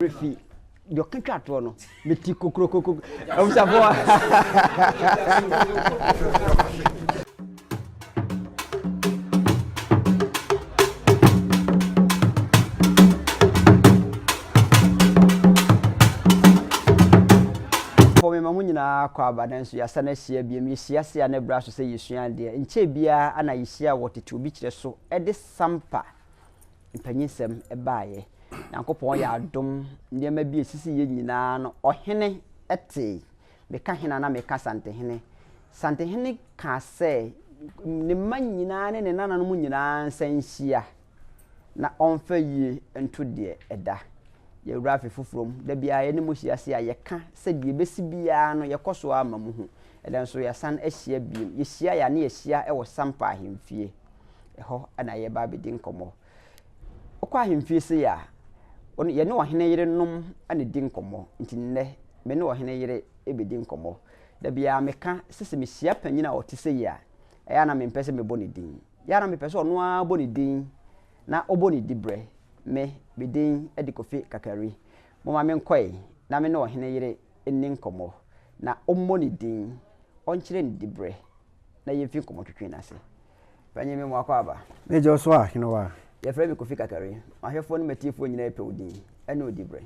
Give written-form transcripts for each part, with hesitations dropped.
werɛ fi deɛ ɔka twa toɔ no meti kokrokoko abusuafoɔ. Fo mema mo nyinaa kɔ aba nanso yɛasan ahyia biom. Yɛhyia se a na ɛbra so sɛ yɛsua adeɛ. Nkyɛɛ biara ana yɛhyia wɔ tete obi kyerɛ so de sampa mpanyinsɛm baeɛ. Nyankopɔn yɛ adom, nneɛma bi a ɛsisi yɛ nyinaa no, ɔhene tee. Meka hene a na meka Santehene. Santehene kaa sɛ ne mma nyinaa ne ne nananom nyinaa nsa nhyia na ɔmfa yie nto deɛ ɛda. Yɛwura afe foforɔ mu, da biara yɛne mo hyia se a yɛka sɛ deɛ ɛbɛsi biara no yɛkɔ so ara ma mo hu. Ɛnnɛ nso yɛasan ahyia bio. Yɛhyiaeɛ a na yɛahyia wɔ Sampa ahemfie. Ɛhɔ na yɛreba abɛdi nkɔmmɔ. Wokɔ ahemfie sei a, yɛne ɔhene yerenom na ɛdi nkɔmmɔ. Nti nnɛ, me ne ɔhene yere bɛdi nkɔmmɔ. Da biara meka sɛ sɛ mehyia panin a ɔte sei a, ɛyɛ a na mempɛ sɛ mebɔ ne din. Yɛ a na mepɛ sɛ ɔno ara bɔ ne din na ɔbɔ ne diberɛ. Me, me din de Kofi Kakari. Momma menkɔe na me ne ɔhene yere nni nkɔmmɔ na ɔmmɔ ne din, ɔnkyerɛ ne diberɛ na yɛmfi nkɔmmɔtwetwe no ase. Panyin me mo akwaaba. Megye wo so a, Henewa. Yɛfrɛ me Kofi Kakari. M'ahwɛfoɔ ne m'atiefoɔ nyinaa pɛ wo din ne wo diberɛ.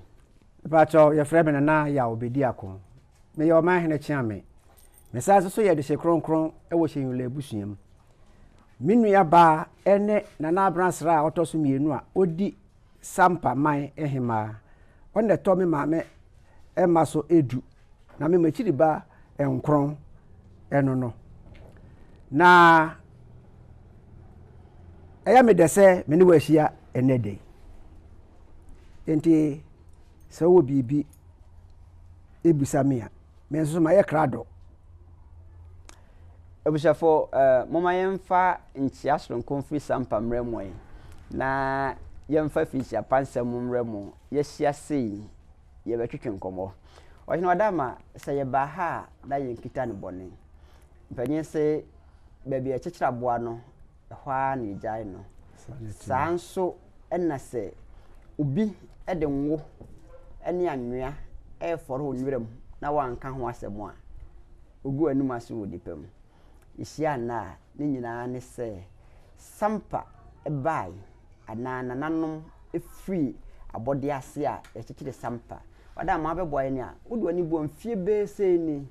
Mepakyɛw, yɛfrɛ me Nana Yaw Bediako. Meyɛ Ɔmanhene Kyeame. Mesan nso so yɛ Dehye Kronkron wɔ Hyɛnwula abusua mu. Me nua baa ne Nana Abena Sra a ɔtɔ so mmienu a ɔdi Sampa man hemmaa. Ɔno na ɛtɔ me maame mma so du, na me m'akyiri ba nkron ɛno no. Na ɛyɛ me dɛ sɛ me ne wo ahyia ɛnnɛ da yi. Enti sɛ wowɔ biribi ebisa me a, me nso mayɛ krado. Abusuafo, eh, momma yɛmfa nkyea soronko mfiri Sampa mmrɛ mo ɛ, na yɛmfa afirinhyia pa nsɛm mmrɛ mo. Yɛahyia sei, yɛbɛtwetwe nkɔmmɔ. Ɔhene Ɔdama, sɛ yɛbaa ha a, na yɛnkita no bɔne. Mpanyin se, baabi a yɛkyekyere aboa no, ɛhɔ ara na yɛgyae no. Saa nso na sɛ obi de ngo ne anwea refɔre wo nwera mu na wanka ho asɛm a, ogu w'anim ase wɔ nnipa mu. Yehyia nnɛ a, ne nyinaa ne sɛ Sampa bae anaa nananom firii abɔdeɛ ase a yɛkyekyere Sampa. Wadaama abɛboa yɛn a, wode w'ani bua mfie bɛyɛ sɛn ni?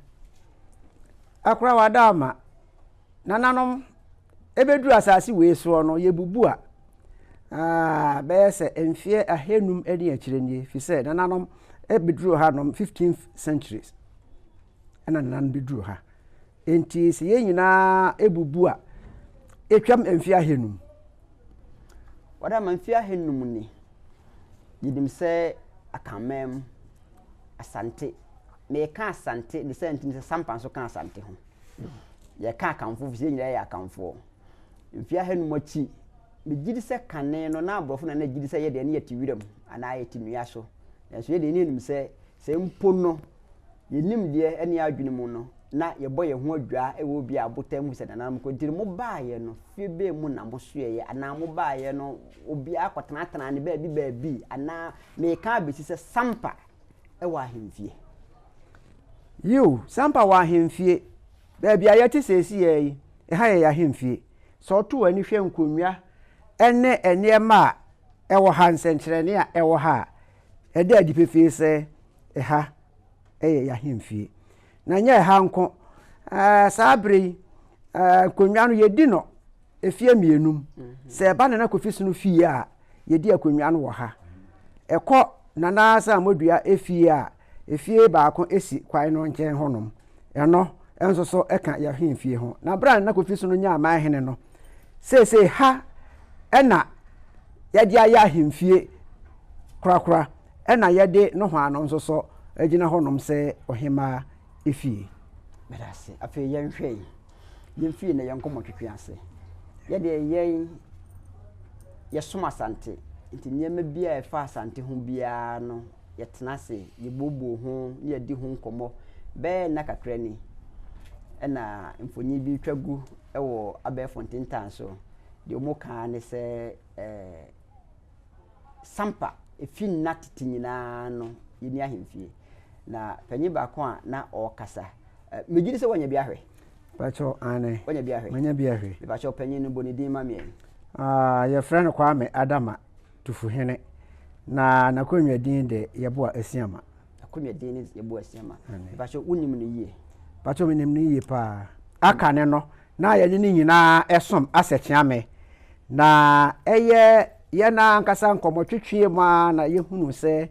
Akora Wadaama, nananom ɛbɛduru asase wei soɔ no, yɛbubu a, ah, bɛyɛ sɛ mfeɛ ahanum ne akyire nie, fi sɛ nananom ɛbɛduru hanom 15th centuries ɛna nananom bɛduru ha. Enti sɛ yɛn nyinaa ɛbubu a, ɛtwam mfeɛ ahanum. Wɔde ama mfeɛ ahanum ni, yɛnim sɛ Akanman mu, Asante, meka Asante de sɛ nti sɛ Sampa nso ka Asante ho. Yɛka Akanfoɔ fi sɛ yɛn nyinaa yɛ Akanfoɔ. Mfeɛ ahanum akyi, megye di sɛ kane no na aborɔfo na na gye di sɛ yɛ deɛ ne yɛte wiram anaa yɛte nnua so. Nanso yɛ deɛ ne yɛnim sɛ sɛ mpo no yɛn nimdeɛ ne adwene mu no na yɛbɔ yɛn ho adwaa wɔ obi a abotan mu sɛ nananom kɔ nti no mobaeɛ no fie bɛn mu na mosoɛeɛ anaa mobaeɛ no obiara kɔtenatenaa ne baabi baabi anaa meka abɛsi sɛ Sampa wɔ ahemfie. Yiw, Sampa wɔ ahemfie. Baabi a yɛte seesei yi, ɛha yɛ yɛn ahemfie. Sɛ woto w'ani hwɛ nkonnwa ne nneɛma a ɛwɔ ha, nsɛnkyerɛnne a ɛwɔ ha a, ɛda adi pefee sɛ ɛha yɛ yɛn ahemfie. Na ɛnyɛ ɛha nko. Ɛɛ, saa bere yi, ɛɛ, nkonnwa no yɛdi no efie mmienu mu. Sɛ ɛba Nana Kofi Sono fie a, yɛdi akonnwa no wɔ ha. Ɛkɔ Nana Asamoah efie a, efie baako si kwan no nkyɛn hɔnom. Ɛno nso so ka yɛn ahemfie ho. Na bere a Nana Kofi Sono nyaa aman hene no, seesei ha na yɛde ayɛ ahemfie korakora, ɛna yɛde nohoa no nso so agyina hɔnom sɛ ɔhemmaa efie. Meda ase. Afei yɛnhwɛ yi, yɛn fie na yɛn nkɔmmɔtwetwe ase. Yɛdeɛ yɛn yɛsom Asante, nti nneɛma bi a ɛfa Asante ho biara no, yɛtena ase, yɛbuobuo ho na yɛdi ho nkɔmmɔ. Bɛyɛ nna kakra ni ɛna mfonin bi retwa gu wɔ abɛɛfo ntentan so. Deɛ wɔka ara ne sɛ ɛɛ Sampa. Ɛfiri nna tete nyinaa no, yɛnni ahemfie. Na panyin baako a na ɔrekasa, megye di sɛ woanya bi ahwɛ. Pakyɛw, aane. Woanya bi ahwɛ? Manya bi ahwɛ. Mepakyɛw, panyin no bɔ ne din ma me ɛ. Ah, yɛfrɛ no Kwame Adama Tufuhene, na n'akonnwa din de Yeboah Asiamah. N'akonnwa din ne Yeboah Asiamah. Mepakyɛw, wonim no yie? Pakyɛw, menim no yie paa. Aka ne no, na yɛne no nyinaa som asɛ Kyeame. Na ɛyɛ yɛn ankasa nkɔmmɔtwetwe mu ara na yɛhunu sɛ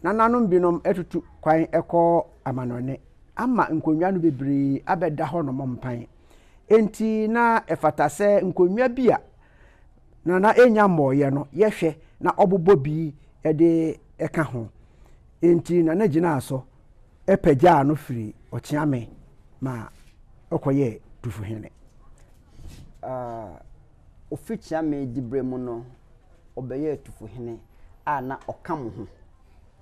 nananom binom atutu kwan kɔ amanɔne ama nkonnwa no bebree abɛda hɔnom mpan. Enti na ɛfata sɛ nkonnwa bi a Nana ɛnya mmɔeɛ no yɛhwɛ na ɔbobɔ bi de ka ho. Enti Nana gyinaa so pagyaa no firii Ɔkyeame ma ɔkɔyɛɛ Tufuhene. Ɔfiri Kyeame diberɛ mu no, ɔbɛyɛɛ Tufuhene a na ɔka mo ho.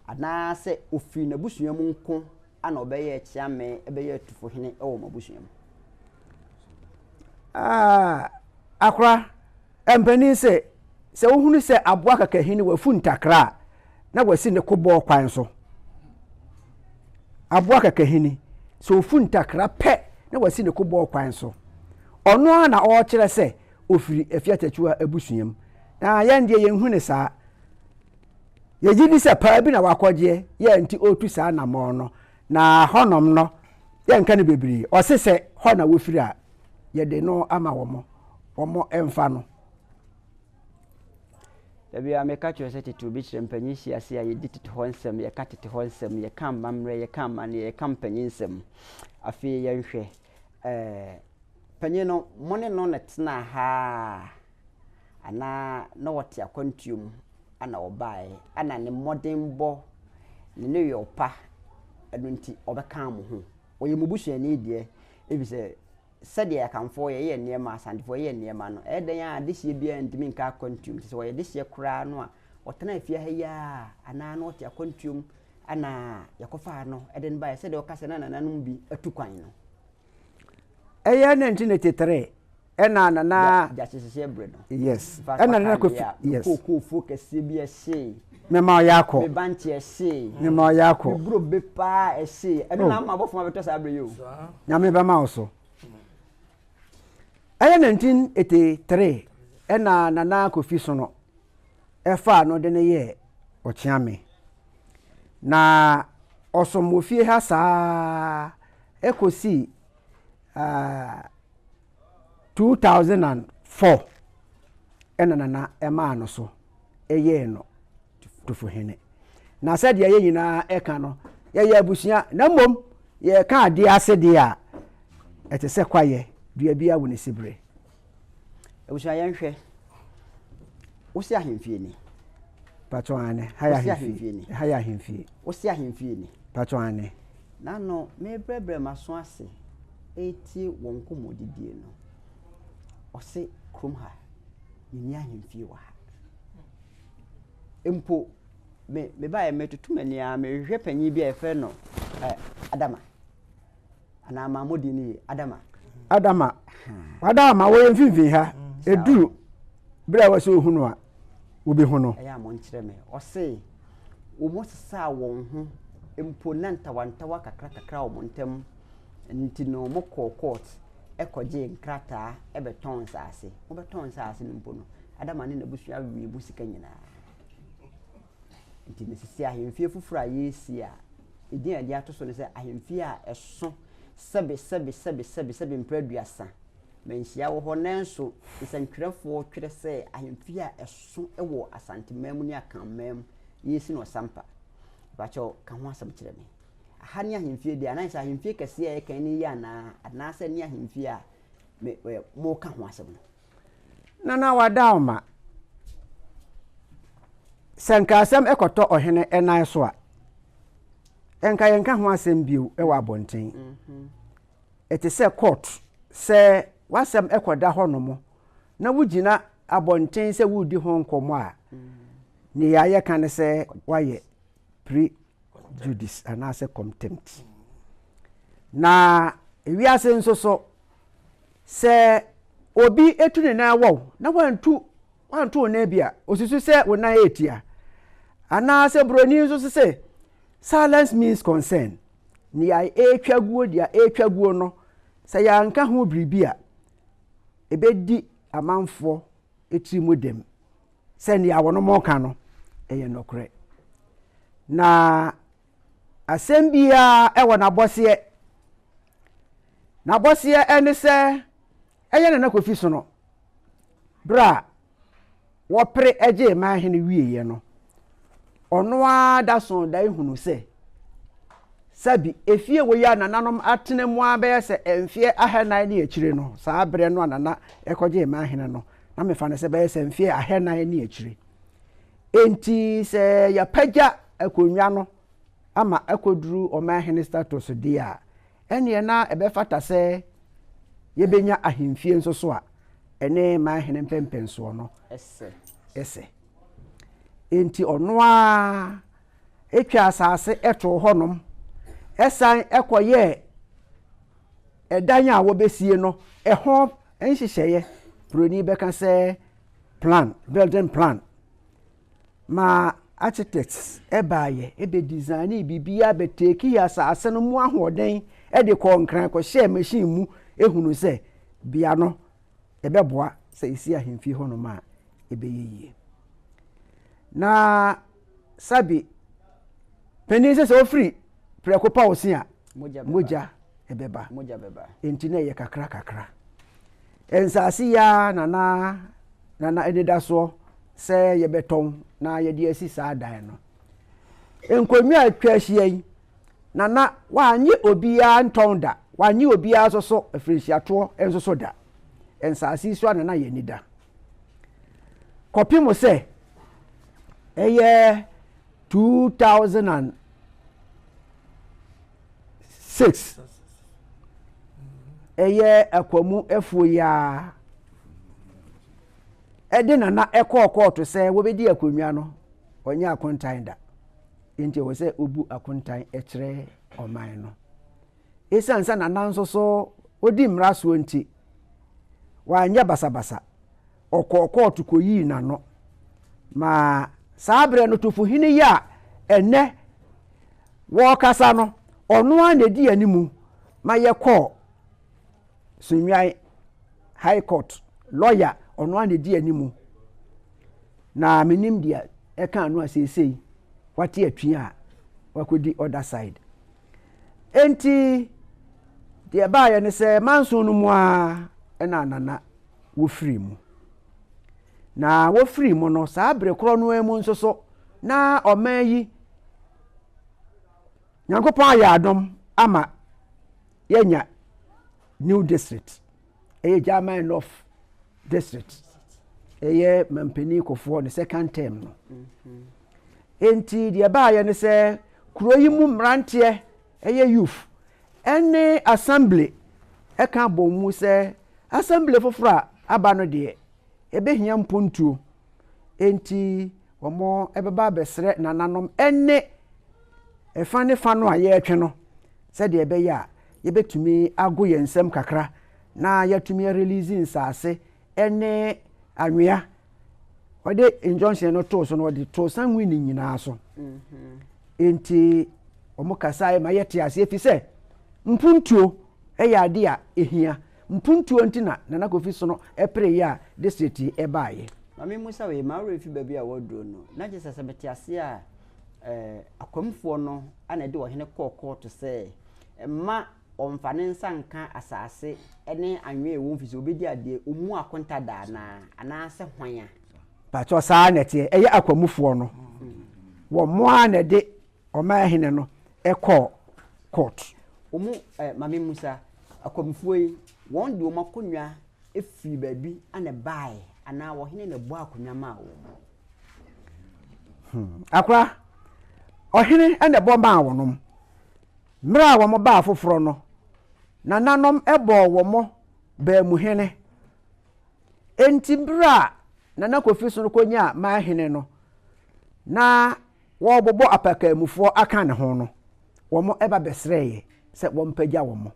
Anaasɛ ɔfiri n'abusua mu nko na ɔbɛyɛɛ Kyeame bɛyɛɛ Tufuhene wɔ mo abusua mu? Akora, mpanin se, sɛ wohunu sɛ aboa kakahini wafu ntakra a, na wasi ne kobɔɔ kwan so. Aboa kakahini, sɛ ofu ntakra pɛ na wasi ne kobɔɔ kwan so. Ɔno ara na ɔrekyerɛ sɛ ofiri Afiatakyua abusua mu. Na yɛn deɛ yɛnhu ne saa. Yɛgye di sɛ paa bi na wakɔgyeɛ yɛ nti ɔretu saa anammɔn no. Na hɔnom no, yɛnka no bebree. Ɔse sɛ hɔ na wofiri a, yɛde no ama wɔn, wɔn mfa no. Da biara meka kyerɛ sɛ tete obi kyerɛ mpanyin hyia ase a yɛdi tete hɔ nsɛm, yɛka tete hɔ nsɛm, yɛka amammerɛ, yɛka amanneɛ, yɛka mpanyin nsɛm. Afei yɛnhwɛ ɛɛ panyin no, mo ne no na tenaa ha anaa na ɔte akwantuo mu na ɔbaeɛ, ɛna ne mmɔdenbɔ ne ne yɔ pa ɛno nti ɔbɛkaa mo ho. Ɔyɛ mo busuani deɛ, efisɛ sɛdeɛ Akanfoɔ yɛyɛ nneɛma, Asantefoɔ yɛyɛ nneɛma no, ɛyɛ dɛn ara adehyeɛ biara ntumi nka akwantuo mu. Nti sɛ ɔyɛ dehyeɛ koraa no a, ɔtena fie ha yi ara anaa na ɔte akwantuo mu ɛna yɛkɔfaa no de no baeɛ sɛdeɛ ɔka sɛ na nananom bi atu kwan no. Ɛyɛ 1983 ɛna nana. Gyakye berɛ no. Yes. Ɛna nana kofi yes. Kookoofuo kɛseɛ bi ɛhyee. Mema ɔyɛ akɔ. Me bankye ɛhyee. Mema ɔyɛ akɔ. Me buro be paa ɛhyee. Ɛno na ama abɔfo ma bɛtɔ saa berɛ yi o. Nyame bɛma wo so. Ɛyɛ 1983 ɛna nana kofi sono ɛfaa no de no yɛɛ ɔkyeame. Na ɔsom wɔ fie ha saa ɛkɔsii uh, 2004 ɛna nana ɛmaa no so ɛyɛɛ no tufuhene. Na sɛdeɛ yɛn nyinaa ɛka no, yɛyɛ abusua na mmom yɛka adeɛ ase deɛ a ɛte sɛ kwaeɛ dua bi awo ne sibire. Abusua yɛnhwɛ. Wosi ahemfie ni. Patro ane, ha yɛ ahemfie ni. Ha yɛ ahemfie. Wosi ahemfie ni. Patro ane. Nano mebrɛbrɛ m'aso ase retie wɔn nkɔmmɔdidie no, ɔse kurom ha, yɛnni ahemfie wɔ ha. Mpo me mebaeɛ metoto m'ani ara mehwehwɛ panyin bi a yɛfrɛ no eh, Adama. Anaa mammɔ din no yie, Adama. Adama. Adama wɔyɛ mfimfini ha. Ɛduru berɛ a wɔsɛ ohu no a, wobɛhu no. Ɛyɛ a monkyerɛ me. Ɔse wɔn sesaa wɔn ho mpo na ntawantawa kakra kakra wɔ wɔn ntam nti no wɔkɔɔ court kɔgyee nkrataa bɛtɔn nsaase. Wɔbɛtɔn nsaase no mpo no, Adama ne n'abusua wee mu sika nyinaa. Nti no sisi ahemfie foforɔ a yɛresi a, edin a yɛde ato so ne sɛ ahemfie a ɛso sɛbe sɛbe sɛbe sɛbe sɛbe mprɛ aduasa. Manhyia wɔ hɔ nanso nsɛntwerɛfoɔ twerɛ sɛ ahemfie a ɛso wɔ Asanteman mu ne Akanman mu yɛresi no Ɔsampa. Mepakyɛw ka ho asɛm kyerɛ me. Aha ne ahemfie deɛ anaa sɛ ahemfie kɛseɛ a yɛka ne yi anaa anaasɛ ne ahemfie a me, moka ho asɛm no? Nana Wadaoma, sɛ nka asɛm kɔtɔ ɔhene nan so a, nka yɛnka ho asɛm bio wɔ abɔnten. Mhm. Ɛte sɛ court, sɛ w'asɛm kɔda hɔnom na wogyina abɔnten sɛ woredi ho nkɔmmɔ a, nea yɛka ne sɛ woayɛ prejudice anaasɛ contempt. Na ewiase nso so, sɛ obi tu ne nan wɔ wo na wantu Woanto wo nan bi a, osusu sɛ wo nan retia. Anaasɛ buroni nso so sɛ silence means concern. Nea ɛretwa guo, deɛ ɛretwa guo no, sɛ yɛanka ho biribi a, ɛbɛdi amanfoɔ tiri mu dɛm sɛ nea wɔnom reka no ɛyɛ nɔkorɛ. Na asɛm biara ɛwɔ n'abɔseɛ. N'abɔseɛ ɛne sɛ ɛyɛ Nana Kofi Sono berɛ a wɔpere gyee man hene wieeɛ no, ɔno ara da so dae hunu sɛ sɛbi efie wɔ yi a nananom atena mu ara bɛyɛ sɛ mfeɛ ahanan ne akyire no, saa berɛ no a nana kɔgyee man hene no, na mefa no sɛ bɛyɛ sɛ mfeɛ ahanan ne akyire. Enti sɛ yɛapagya akonnwa no ama akɔduru ɔman hene status deɛ a, ɛnneɛ na ɛbɛfata sɛ yɛbɛnya ahemfie nso so a ɛne man hene mpɛmpɛnsoɔ no sɛ. Enti ɔno ara twaa asase too hɔnom, san kɔyɛɛ ɛdan a wɔbɛsie no ɛho nhyehyɛeɛ, buroni bɛka sɛ plan, building plan. Ma architects baeɛ bɛ designee biribiara bɛ takii asase no mu ahoɔden de kɔɔ Nkran kɔhyɛɛ machine mu hunu sɛ bea no ɛbɛboa sɛ ɛsi ahemfie hɔnom a ɛbɛyɛ yie. Na sabi panin sɛ sɛ ɔfiri prɛko pa ɔse a mogya ɛbɛba nti na ɛyɛ kakra kakra. Nsaase yi ara na na na na anidasoɔ sɛ yɛbɛtɔn na yɛde asi saa dan no. Nkonnwa a atwa ahyia yi, na na wannye obiara ntɔn da, wannye obiara nso so afirinhyiatoɔ nso so da. Nsaase yi so ara na na yɛn ani da. Kɔpem sɛ ɛyɛ 2006 ɛyɛ akwamu afuo yi ara ɛde nana ɛkɔɔ kɔɔto sɛ wɔbɛdi akonnwa no ɔnyɛ akontan da nti ɛwɔ sɛ ɔbu akontan kyerɛ ɔman no ɛsiane sɛ nana nso so ɔdi mmara soɔ nti wanyɛ basabasa ɔkɔɔ kɔɔto kɔyii n'ano ma saa berɛ no Tufuhene yi a ɛnnɛ wɔrekasa no, ɔno ara na ɛdi animu ma yɛkɔɔ Sunyani High Court, lɔya, ɔno ara na ɛdi animu. Na menim deɛ ɛka ano a seesei wate atwi a wakɔdi other side. Enti deɛ ɛbaeɛ ne sɛ manson no mu ara ɛna Nana wofirii mu. Na wofirii mu no, saa bere korɔ no ara mu nso so, na ɔman yi, Nyankopɔn ayɛ adom ama yɛanya new district, ɛyɛ German North District, ɛyɛ Mampanin Kofoɔ ne second term no. Enti deɛ ɛbaayɛ ne sɛ kuro yi mu mmeranteɛ ɛyɛ youth ɛne assembly ɛka bɔn mu sɛ Assembly foforɔ a aba no deɛ, ɛbɛhia mpontuo, enti wɔbɛba abɛsrɛ nananom ne ɛfa ne fa no a yɛretwe no sɛdeɛ ɛbɛyɛ a yɛbɛtumi ago yɛn nsam kakra na yɛatumi arelease nsaase ne anwea. Wɔde injunction no too so no, wɔde too sanguine nyinaa so. Enti wɔn kasaeɛ ma yɛte aseɛ fi sɛ mpuntuo yɛ ade a ɛhia. Mpuntuo nti na Nana Kofi Sono pereeɛ a district yi baeɛ. Maame Musa wei, m'awerɛ fi baabi a waduro no. Na kyerɛ sɛ, sɛ mete aseɛ a, eh, Akwamfoɔ no na ɛde ɔhene kɔɔ kɔɔto sɛ mma ɔmfa ne nsa nka asase ne anwea a ɛwɔ mu firi sɛ ɔbɛdi adeɛ, ɔmmu akonta da anaa, anaasɛ hwan a? Pakyɛw saa na ɛteɛ, ɛyɛ Akwamufoɔ no, wɔn ara na ɛde Ɔmanhene no kɔɔ court. Wɔn eh, Maame Musa, Akwamfoɔ yi, wɔn de wɔn akonnwa firi baabi na ɛbaeɛ anaa ɔhene na ɛbɔɔ akonnwa maa wɔn? Hmm. Akora, ɔhene na ɛbɔ maa wɔnom. Mmerɛ a wɔn baa foforɔ no, nananom bɔɔ wɔn baamuhene. Enti berɛ a Nana Kofi Sono kɔnyaa manhene no, na wɔrebobɔ apakaamufoɔ aka ne ho no, wɔba bɛsrɛeɛ sɛ wɔmpagya wɔn.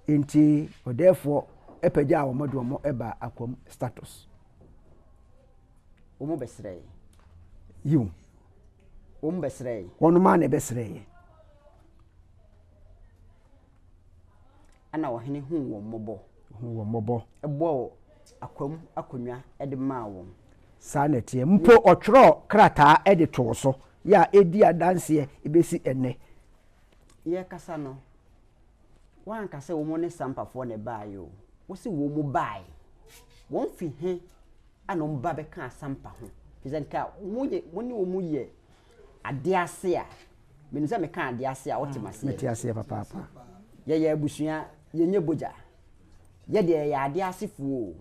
Enti ɔdɛɛfoɔ pagyaa wɔn de wɔn baa Akwam status. Wɔn bɛsrɛe. Yiw. Wɔn bɛsrɛe. Wɔnom ara na ɛbɛsrɛeɛ. Ɛna ɔhene huu wɔn mmɔbɔ. Huu wɔn mmɔbɔ. Ɛbɔɔ akwam akonnwa de maa wɔn. Saa na ɛteɛ. Mpo ɔtwerɛɛ krataa de too so, yɛ a ɛdi adanseɛ bɛsi ɛnnɛ. Yɛrekasa no, woanka sɛ wɔn ne Sampafoɔ na ɛbaeɛ o. Wose wɔn baeɛ. Wɔn fi he na wɔn ba bɛkaa Sampa ho? Firi sɛ nka mo ne wɔn yɛ adeɛ ase a, menim sɛ meka adeɛ ase a wote m'aseɛ. Mete aseɛ papaapa. Yɛyɛ abusua, yɛnyɛ bogya. Yɛ deɛ yɛyɛ adeɛ asefoɔ o.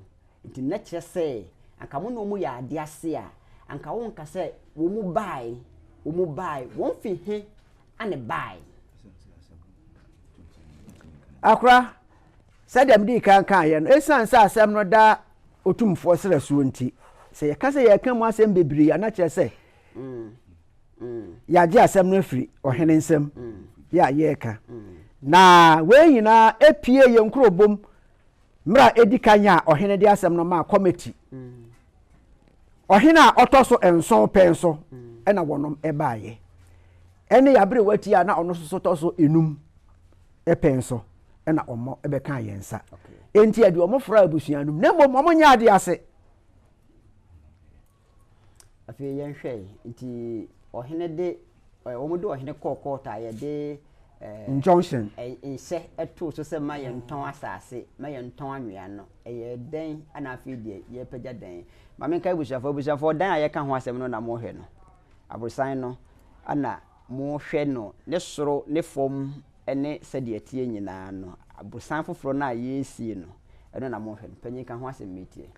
Nti na kyerɛ sɛ anka mo ne wɔn yɛ adeɛ ase a, anka wonka sɛ wɔn bae, wɔn bae, wɔn fi he ane bae? Akora, sɛdeɛ medii kan kaeɛ no, ɛsiane sɛ asɛm no da Otumfoɔ serɛ soɔ nti, sɛ yɛka sɛ yɛreka mu asɛm bebree a, na kyerɛ sɛ yɛagye asɛm no afiri ɔhene nsam yɛ a yɛreka. Na wei nyinaa epie yɛn nkurobom mmerɛ a ɛdi kan a ɔhene de asɛm no maa kɔmɛti. Ɔhene a ɔtɔ so nson pɛn so ɛna wɔnom ɛbaeɛ. Ɛne yɛaberewa ti a na ɔno nso so tɔ so enum pɛn so ɛna wɔn ɛbɛkaa yɛn nsa. Enti ɛde wɔn fra abusua no mu. Na mmom wɔn nyɛ adeɛ ase. Afei yɛnhwɛe, nti ɔhene de, wɔn de ɔhene kɔɔ kɔɔto a yɛde Injunction. Nhyɛ too so sɛ ma yɛntɔn asase, ma yɛntɔn anwea no. Ɛyɛɛ dɛn na afei deɛ yɛrepagya dan? Ma menka abusuafoɔ, abusuafoɔ dan a yɛka ho asɛm no na mohwɛ no. Aborosan no na mohwɛ no, ne soro ne fam ne sɛdeɛ ɛteɛ nyinaa no. Aborosan foforɔ no a yɛresie no, ɛno na mohwɛ no. Panyin ka ho asɛm metie.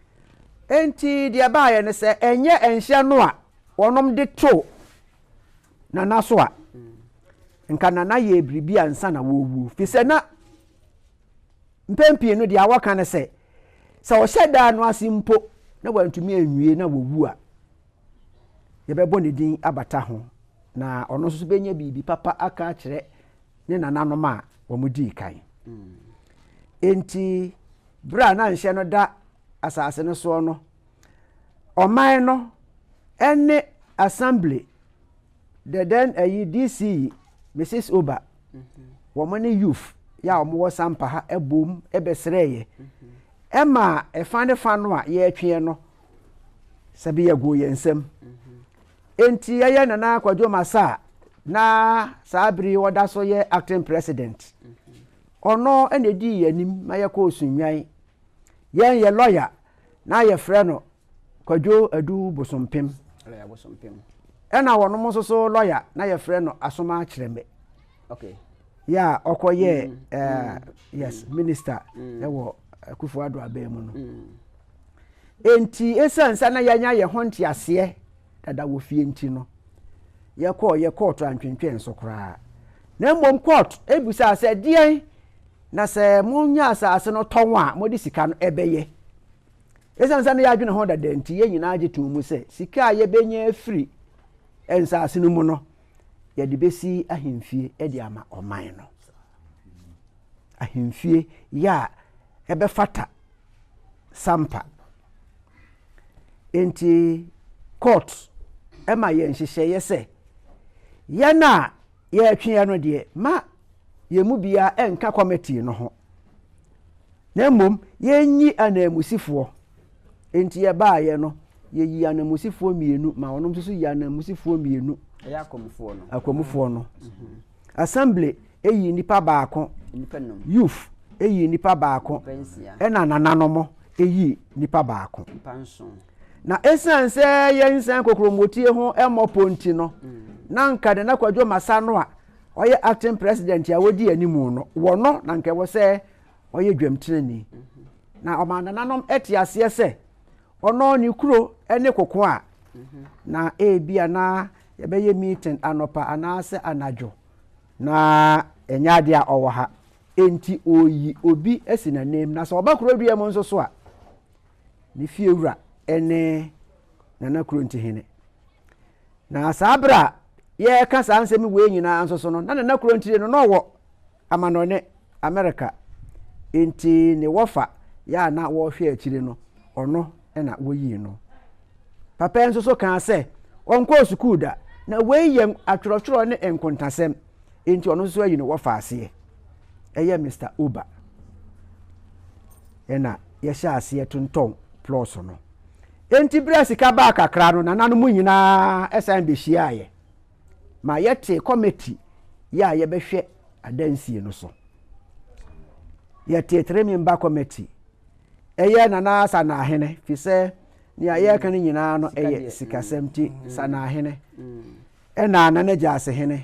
Enti deɛ ɛbaeɛ ne sɛ, ɛnyɛ nhyɛ no a wɔnom de too Nana so a, nka Nana yɛɛ biribi ansa na wɔrewuo. Firi sɛ na mpɛn pii no deɛ a wɔka ne sɛ, sɛ ɔhyɛ daa no ase mpo na wantumi anwie na wɔwu a, yɛbɛbɔ ne din abata ho na ɔno nso bɛnya biribi papa aka akyerɛ ne nananom a wɔdii kan. Enti berɛ a na nhyɛ no da asase no soɔ no, ɔman no ne assembly, the then ayi DC Mrs. Oba, wɔn ne youth yɛ a wɔwɔ Sampa ha bom bɛsrɛeɛ. Ɛma ɛfa ne fa no a yɛretweɛ no, sɛbi yɛgoo yɛn nsam. Enti yɛyɛ Nana Kwadwo Masa a na saa bere yi ɔda so yɛ acting president. Ɔno na edii yɛn anim ma yɛkɔɔ Sunnwan. Yɛn yɛ lɔya na yɛfrɛ no Kwadwo Adu Bosompem. Ɛna wɔnom nso so lɔya na yɛfrɛ no Asoma Kyerɛmɛ. Okay. Yɛ a ɔkɔyɛɛ mm. uh, yes mm. minister mm. ɛwɔ Akufo Addo abɛn mu no. Mm. Enti esiane sɛ na yɛanya yɛn ho nteaseɛ dada wɔ fie nti no, yɛkɔɔ yɛ kɔɔto antwentwɛn so koraa. Na mmom kɔɔto ebisaa sɛ deɛn na sɛ monya asase no tɔn a mode sika no ɛbɛyɛ. Esiane sɛ na yɛadwene ho dada nti, yɛn nyinaa gye too mu sɛ sika a yɛbɛnya afiri nsase no mu no, yɛde bɛsi ahemfie de ama ɔman no. Ahemfie yɛ a ɛbɛfata sampa. Enti court ma yɛn nhyehyɛeɛ sɛ yɛn a yɛretwe no deɛ ma yɛn mu biara nka committee no ho na mmom yɛnyi ananmusifoɔ. Enti yɛbaeɛ no yɛyi ananmusifoɔ mmienu ma wɔn nso so yi ananmusifoɔ mmienu. Ɛyɛ akwamufoɔ no. Akwamufoɔ no. Assembly yii nnipa baako, youth yii nnipa baako, ɛna nananom yii nnipa baako. Na ɛsiane sɛ yɛnsan kokrommotie ho mmɔ pɔ nti no, na nka Nana Kwadwo Masa no a ɔyɛ acting president a ɔdi anim no, wɔ no na nka ɛwɔ sɛ ɔyɛ dwamtenani. Na ɔmaa nananom te aseɛ sɛ ɔno ne kuro ne koko a na ebia na yɛbɛyɛ meeting anɔpa anaasɛ anadwo na ɛnyɛ adeɛ a ɔwɔ ha. Enti ɔyi obi asi n'anim na sɛ ɔba kuro dua mu nso so a, ne fiewura ne Nana Kurontihene. Na saa berɛ a yɛreka saa nsɛm wei nyinaa nso so no, na Nana Kurontihene no na ɔwɔ amanɔne, Amerika. Enti ne wɔfa yɛ a na wɔrehwɛ akyire no, ɔno na wɔyii no. Papa yi nso so kaa sɛ ɔnkɔɔ sukuu da, na wei yɛ atwerɛtwerɛ ne nkontasɛm, enti ɔno nso ayi no wɔfa aseɛ. Ɛyɛ Mister Uber. Ɛna yɛhyɛ aseɛ tontɔn plɔs no. Enti berɛ a sika baa kakra no, nananom nyinaa san bɛhyiaeɛ ma yɛtee kɔmɛti yɛ a yɛbɛhwɛ adansie no so. Yɛtee three-member committee. Ɛyɛ Nana Sanahene, fi sɛ nea yɛreka no nyinaa no ɛyɛ sikasɛm ti Sanahene, ɛna Nana Gyasehene,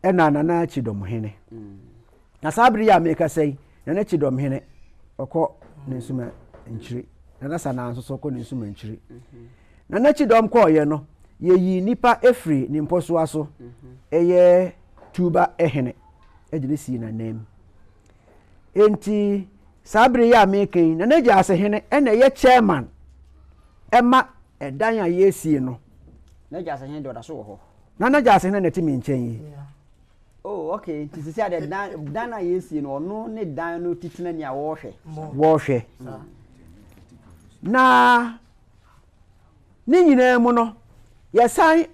ɛna Nana Kyidɔmhene. Na saa bere yi a merekasa yi, Nana Kyidɔmhene ɔkɔ ne nsoma nkyiri, Nana Sanaa nso so kɔ ne nsoma nkyiri. Nana Kyidɔm kɔɔeɛ no, yɛyii nnipa firi ne mpɔsoa so, ɛyɛ Tuba hene de no sii n'ananmu. Enti saa bere yi a mereka yi, Nana Gyasehene na ɛyɛ chairman ɛma ɛdan a yɛresie no. Nana Gyasehene deɛ ɔda so wɔ hɔ. Nana Gyasehene na ɛte me nkyɛn yi. Oh, okay. Nti sisi adeɛ dan dan a yɛresie no, ɔno ne dan no titenani a wɔrehwɛ. Wɔrehwɛ. Na Ne nyinaa mu no, yɛsan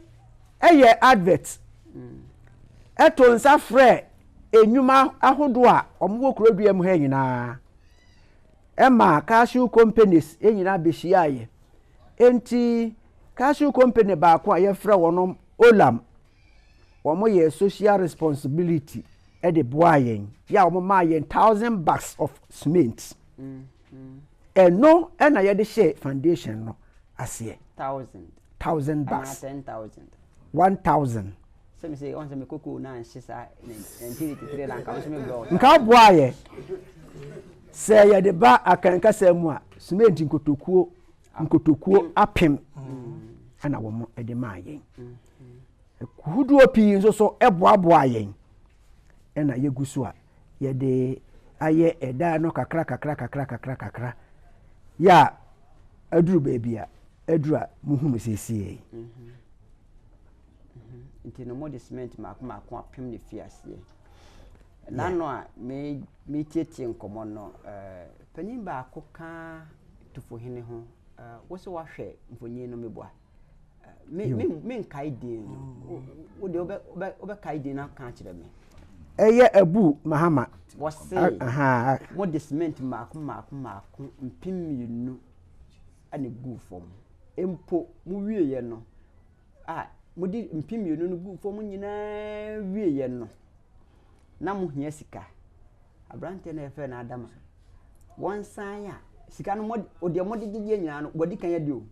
yɛɛ advert too nsa frɛɛ nnwuma ahodoɔ a wɔwɔ kurodua mu ha nyinaa ma cashew companies nyinaa bɛhyiaeɛ. Enti cashew company baako a yɛfrɛ wɔn Olam, wɔyɛɛ social responsibility de boaa yɛn yɛ a wɔmaa yɛn 1000 bags of cement. Ɛno na yɛde hyɛɛ foundation no aseɛ. Thousand. Thousand bucks. Anaa 10,000. 1,000. Sɛ me sɛ ɔn sɛ me koko na anhye saa 1983 na nka me so me brɛ. Nka ɔboa yɛ. Sɛ yɛde ba Akan kasa mu a, cement nkotokuo nkotokuo apem ɛna wɔn de maa yɛn. Ahodoɔ pii nso so boaboa yɛn ɛna yɛgu so a yɛde ayɛ ɛdan no kakra kakra kakra kakra kakra yɛ a aduru baabi a aduru a muhu no seesei yi. Mhm. Mhm. Nti no mode cement mako mako apem ne fi aseɛ. N'ano a metietie nkɔmmɔ no, eh, panyin baako ka Tufohene ho. Eh, wo sɛ woahwɛ mfonyin no meboa. Me me menkae din no. Wo deɛ wobɛ wobɛ wobɛkae din no aka akyerɛ me. Ɛyɛ Abu Mahama. Wɔse mode cement mmaako mmaako mmaako 2000 na eguu fam. Mpo mowieeɛ no a mode 2000 no guu fam nyinaa wieeɛ no, na mohia sika. Aberanteɛ no a yɛfrɛ no Adama, wɔnsan a sika no mode deɛ mode gyegyeɛ nyinaa no wadi kan adi o.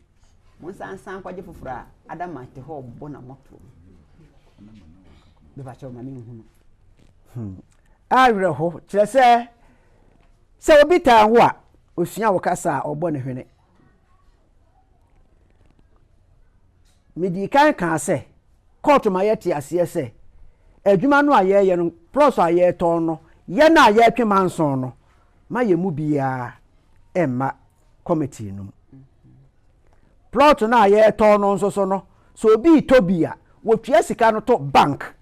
Monsan nsan nkɔgye foforɔ a Adama te hɔ rebɔ n'amɔtoɔ. Mepakyɛw ma menhunu. Hmm. Awerɛho kyerɛ sɛ sɛ obi taa wo a, osua wo kasa a ɔbɔ ne hwene. Medii kan kaa sɛ kɔɔto ma yɛte aseɛ sɛ adwuma no a yɛreyɛ no, plɔs a yɛretɔn no, yɛn a yɛretwe manson no, ma yɛn mu biara mma committee no mu. Plot no a yɛretɔn no nso so no, sɛ obi retɔ bi a, wɔtua sika no to bank.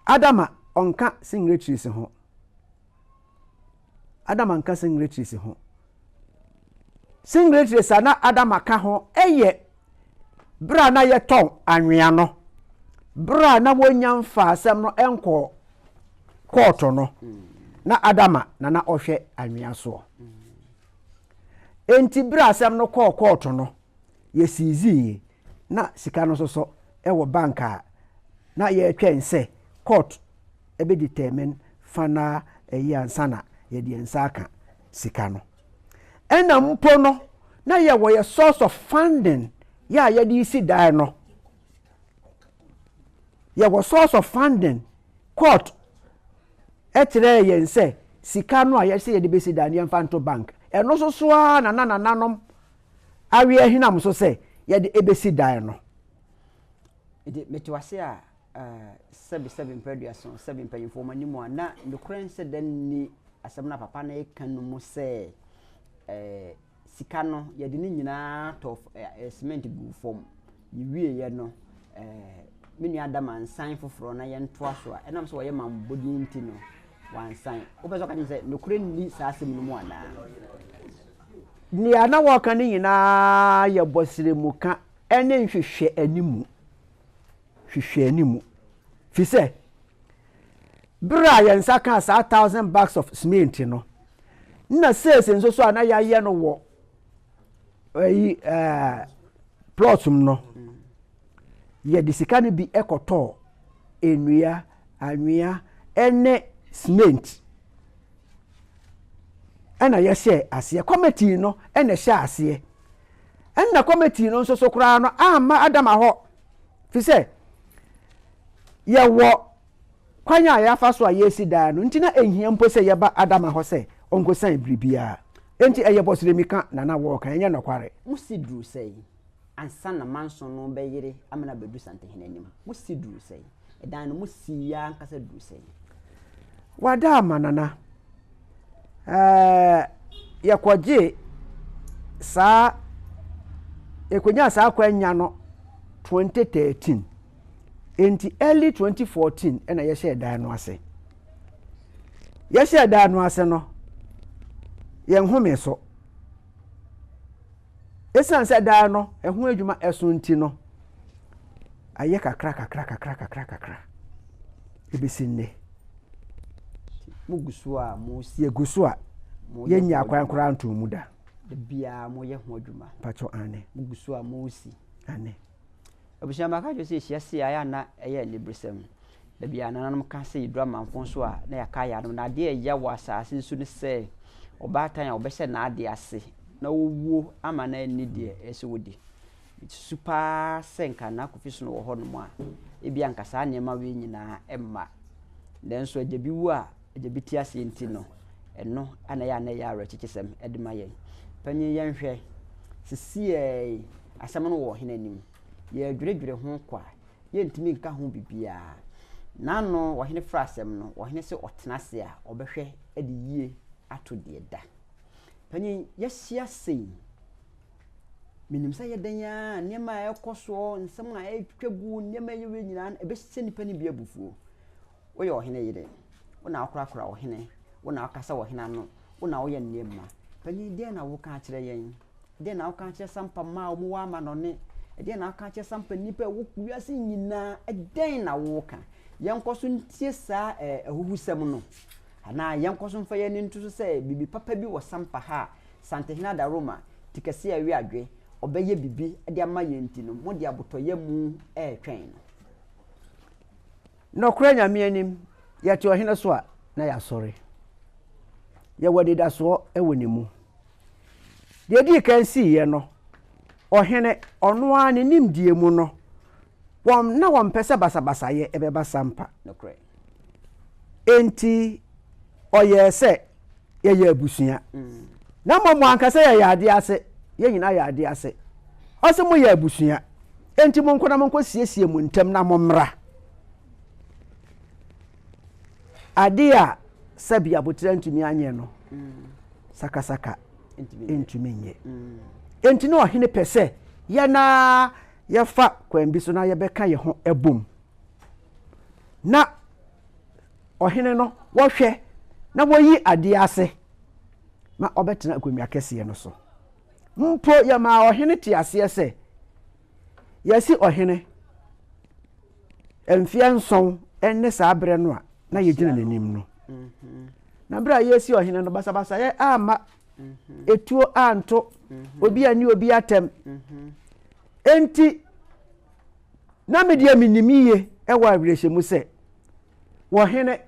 Adama ɔnka signatories ho. Adama nka signatories ho. Signatories a na Adama ka ho yɛ berɛ a na yɛtɔn anwea no, berɛ a na wɔnya mfa asɛm no nkɔɔ kɔɔto no, na Adama na na ɔhwɛ anwea soɔ. Enti berɛ a asɛm no kɔɔ kɔɔto no, yɛsiiziiɛ, na sika no nso so wɔ bank a na yɛretwɛn sɛ kɔɔto bɛdetɛɛmen final ɛyi ansa na yɛde yɛn nsa aka sika no. Ɛna mpo no, na yɛwɔ yɛ source of funding yɛ a yɛde resi dan no. Yɛwɔ source of funding. Court kyerɛɛ yɛn sɛ sika no a yɛsɛ yɛde bɛsi dan no yɛmfa nto bank. Ɛno nso so ara na na nananom awe ahinam so sɛ yɛde ɛbɛsi dan no. Nti mete wase a sɛbi sɛbi mpɛ aduaso sɛbi mpanyinfoɔ wɔn anim a na nokorɛ nsɛ dɛ nni asɛm no a papa no reka no mu sɛ ɛɛ sika no yɛde ne nyinaa tɔ ɛɛ cement guu fam yɛwieɛ no ɛɛ me nua Adam ansan foforɔ na yɛntoa so a ɛnam sɛ wɔyɛ mammɔden nti no wansan wopɛ sɛ ɔka kyerɛ sɛ nokorɛ nni saa asɛm no mu anaa? Nea na wɔreka no nyinaa yɛ bɔsrɛmuka ne nhwehwɛanimu. Hwehwɛanimu. Fi sɛ, bere a yɛn nsa kaa saa thousand bags of cement no, na sales nso so a na yɛayɛ no wɔ ɛyi ɛɛ plot mu no, yɛde sika no bi kɔtɔɔ nnua, anwea ne cement. Ɛna yɛhyɛɛ aseɛ. Committee no na ɛhyɛɛ aseɛ. Ɛna committee no nso so koraa no amma Adama hɔ. Fi sɛ yɛwɔ kwan a yɛafa so a yɛresi dan no nti na ɛnhia mpo sɛ yɛba Adama hɔ sɛ ɔnkɔsan biribiara. Enti ɛyɛ bɔsrɛmika na na wɔreka, ɛnyɛ nɔkware. Mosi duru sɛn ansa na manso no bɛyere amena abɛdu Santehene anim? Mosi duru sɛn? Ɛdan no mosii ara ankasa duru sɛn? Wada ama Nana. Ɛɛ, yɛkɔgyee saa, yɛkɔnyaa saa akwanya no 2013. Enti early 2014 ɛna yɛhyɛɛ dan no ase. Yɛhyɛɛ dan no ase no, yɛn home so. Esiane sɛ dan no ɛho adwuma ɛso nti no, ayɛ kakra kakra kakra kakra kakra ebesi nnɛ. Mugu so a mo yɛgu so a yɛnnya akwan koraa ntoo mu da. Da biara moyɛ ho adwuma. Mpakyɛw aane. Mugu so a mosi. Aane. Abusua maka kyerɛ sɛ yɛhyia sei a ɛyɛ a na ɛyɛ aniberesɛm. Da biara nananom ka sɛ yɛduru amanfo so a na yɛaka ayanom na adeɛ a ɛya wɔ asase so ne sɛ ɔbaatan a ɔbɛhyɛ n'adeɛ ase na ɔwuo ama no anni deɛ ɛsɛ sɛ ɔdi. Mesusu pa ara sɛ nka Nana Kofi Sono wɔ hɔnom a, ebia nka saa nneɛma wei nyinaa mma. Nanso agya bi wu a agya bi te aseɛ nti no, ɛno na ɛyɛ a na ɛyɛ awerɛkyekyesɛm de ma yɛn. Panyin yɛnhwɛ, sesiei yi asɛm no wɔ ɔhene anim. Yɛredweredwere ho kwa, yɛntumi nka ho biribiara. N'ano ɔhene frɛ asɛm no, ɔhene se ɔtena ase a, ɔbɛhwɛ de yie ato deɛ da. Panyin, yɛahyia sei. Menim sɛ ɛyɛ dɛn ara a, nneɛma a ɛrekɔ soɔ, nsɛm a ɛretwa gu, nneɛma a ɛyɛ wei nyinaa no, ɛbɛhyɛ nnipa no bi abufuo. Woyɛ ɔhene yere, wo na wokorakora ɔhene, wo na wokasa ɔhene ano, wo na woyɛ nneɛma. Panin, deɛn na woka akyerɛ yɛn? Deɛn na woka akyerɛ Sampa mmaa a wɔwɔ amanɔne? Ɛdeɛn na woka akyerɛ Sampa nnipa a ɛwɔ wiase nyinaa? Ɛdɛn na woka? Yɛnkɔ so ntie saa eh, ahuhusɛm no? Anaa yɛnkɔ so mfa yɛn ani nto so sɛ biribi papa bi wɔ Sampa ha a Santehene Adaroma, ti kɛse a ɛwe adwe, ɔbɛyɛ biribi de ama yɛn nti no, mode abotɔyam retwɛn no. Nɔkorɛ Nyame anim, yɛte ɔhene so a, na yɛasɔre. Yɛwɔ anidasoɔ wɔ ne mu. Deɛ ɛdii kan siiɛ no, ɔhene, ɔno ara ne nimdeɛ mu no, wɔn, na wɔmpɛ sɛ basabasayɛ bɛba Sampa. Nokorɛ. Enti ɔyɛɛ sɛ yɛyɛ abusua. Na mmom wanka sɛ yɛyɛ adeɛ ase, yɛn nyinaa yɛ adeɛ ase. Ɔse moyɛ abusua, enti monkɔ na monkɔ siesie mo ntam na mommra. Adeɛ a sɛbi aboterɛ ntumi anyɛ no, sakasaka ntumi nyɛ. Enti na ɔhene pɛ sɛ yɛn ara yɛfa kwan bi so na yɛbɛka yɛn ho bom. Na ɔhene no wɔhwɛ na wɔyi adeɛ ase ma ɔbɛtena akonnwa kɛseɛ no so. Mpo yɛmaa ɔhene te aseɛ sɛ yɛasi ɔhene mfeɛ nson ne saa berɛ no a na yɛgyina n'anim no. Na berɛ a yɛresi ɔhene no, basabasayɛ amma, etuo anto, obi anni obi atɛm. Enti na me deɛ menim yie wɔ awerɛhyɛmu sɛ Ɔhene,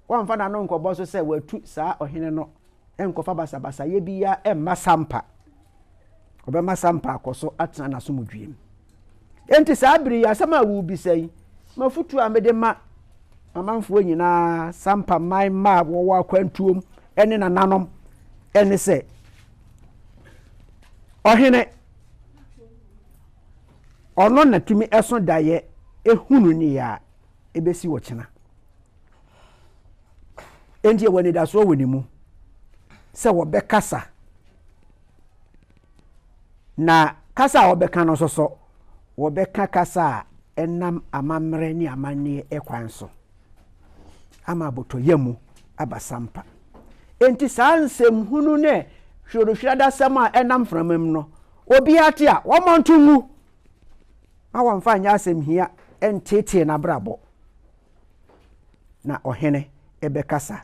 wɔmfa n'ano nkɔbɔ so sɛ watu saa ɔhene no nkɔfa basabasayɛ biara mma Sampa. Ɔbɛma Sampa akɔ so atena n'asomdwoeɛ mu. Enti saa bere yi, asɛm a worebisa yi, m'afotuo a mede ma amanfoɔ nyinaa, Sampa man mma a wɔwɔ akwantuom ne nananom ne sɛ, ɔhene, ɔno na tumi ɛso daeɛ ehunu nea ebesi ɔkyena. Enti yɛwɔ anidasoɔ wɔ ne mu sɛ wɔbɛkasa na kasa a wɔbɛka no nso so wɔbɛka kasa a ɛnam amammerɛ ne amanneɛ kwan so ama abotɔyam aba sampa. Enti saa nsɛmhunu ne Hwirohwiradasɛm a ɛnam mframa mu no, obiara te a, wɔmmɔ nto ngu ma wɔmfa nyɛ asɛm hia nteetee n'abrabɔ. Na ɔhene bɛkasa,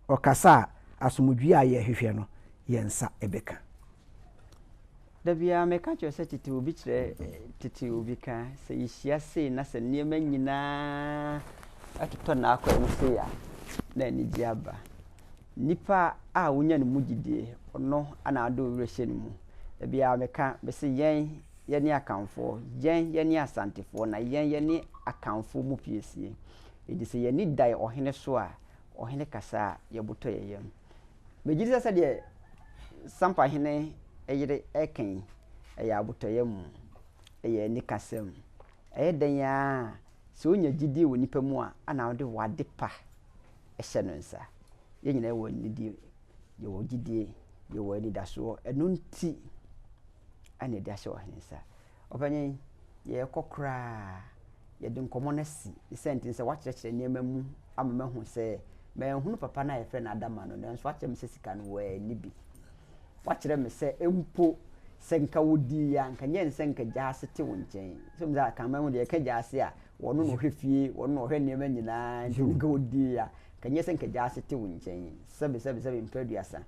ɔkasa a, asomdwoeɛ a yɛhwehwɛ no, yɛn nsa bɛka. Da biara meka kyerɛ sɛ tete obi kyerɛ tete obi ka, sɛ yɛhyia sei na sɛ nneɛma nyinaa totɔ n'akwan mu sei a, na anigye aba. Nipa a wonya ne mu gyidie, ɔno na ade wo werɛ hyɛ ne mu. Da biara meka, mese yɛn yɛne Akanfoɔ, yɛn yɛne Asantefoɔ, na yɛn yɛne Akanfoɔ mu piesie. Enti sɛ yɛn ani da ɔhene so a, ɔhene kasa a, yɛbotɔ yɛn yam. Megye di sɛ sɛdeɛ Sampa hene yere reka yi, ɛyɛ abotɔyam, ɛyɛ anikasɛm. Ɛyɛ dɛn ara a, sɛ wonya gyidie wɔ nipa mu a, ɛna wode w'ade pa hyɛ no nsa. Yɛn nyinaa wɔ anidie, yɛwɔ gyidie, yɛwɔ anidasoɔ. Ɛno nti ɛna yɛde ahyɛ ɔhene nsa. Ɔpanyin, yɛrekɔ koraa, yɛde nkɔmmɔ no asi. Ne sɛ nti sɛ woakyerɛkyerɛ nneɛma mu ama mahu sɛ manhunu papa no a yɛfrɛ no Adama no, nanso woakyerɛ me sɛ sika no wanni bi. Woakyerɛ me sɛ mpo sɛ nka wodii a, nka nyɛ nsɛ nka gyaase te wo nkyɛn. Sɛ mu sɛ akanman mu deɛ yɛka gyaase a, wɔno na ɔhwɛ fie, wɔno na ɔhwɛ nneɛma nyinaa, nti nka wodii a, nka nyɛ sɛ nka gyaase te wo nkyɛn. Sɛbe sɛbe sɛbe mprɛ aduasa.